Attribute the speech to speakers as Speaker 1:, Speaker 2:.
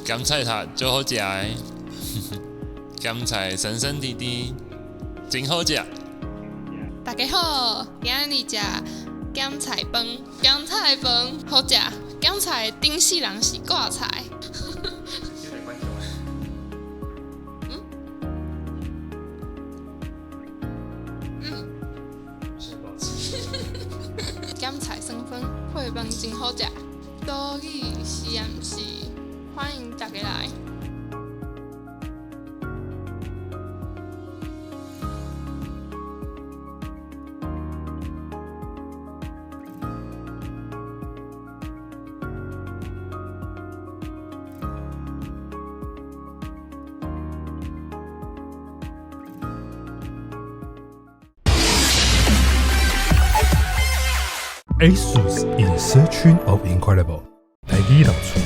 Speaker 1: 鹹菜塔足好食的，鹹菜酸酸甜甜，真好食。
Speaker 2: 大家好，今仔日食鹹菜飯，鹹菜飯好食，鹹菜頂世人是掛菜。嗯。鹹菜酸飯配飯真好食，島語實驗室歡迎大家來。
Speaker 3: ASUS in Searching of Incredible，台語老厝。